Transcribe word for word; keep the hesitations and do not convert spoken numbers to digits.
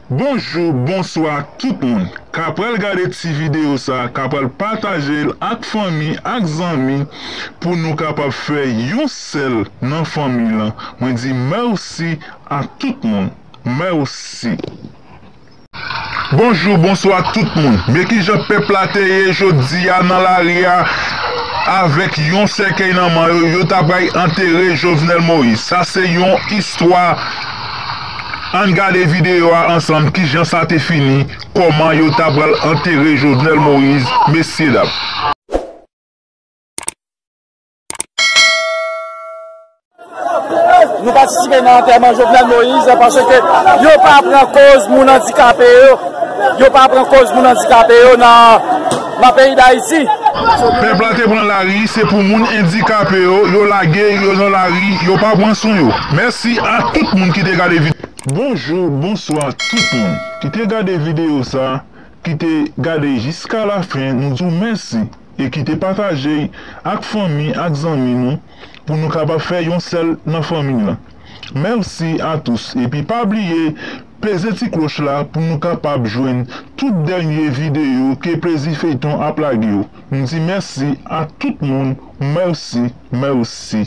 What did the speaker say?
Bonjou, bonswa tout moun k ap pral gade ti videyo sa, k ap pral pataje l ak fanmi, ak zanmi, pou nou kapab fè yon sèl nan fanmi lan. Mwen di mèsi a tout moun. Mèsi. Bonjou, bonswa tout moun. Men kijan pèp la te ye jodi a nan lari a avèk yon sèkèy nan men yo, yo ta pral antere Jovenel Moïse. Sa se yon istwa. Ann gade videyo a ansanm, kijan sa te fini, kòman yo ta pral antere Jovenel Moïse, mesye dam. Nou patisipe nan antèman Jovenel Moïse paske yo pa pran koz moun andikape yo. Yo pa pran koz moun andikape yo nan, nan peyi Dayiti. Pèp la te pran lari, se pou moun andikape yo, yo lage yo nan lari, yo pa pran swen yo. Mèsi a tout moun ki te gade videyo. Bonjou, bonswa tout moun ki te gade videyo sa, ki te gade jiska lafen, nou di w mèsi e ki te pataje ak fanmi, ak zanmi nou, pou nou kapab fè yon sèl nan fanmi lan. Mèsi a tous, epi pa bliye peze ti kloch la pou nou kapab jwenn tout dènye videyo ke Plezi Feyton ap lage yo. Nou di mèsi a tout moun, mèsi, mèsi.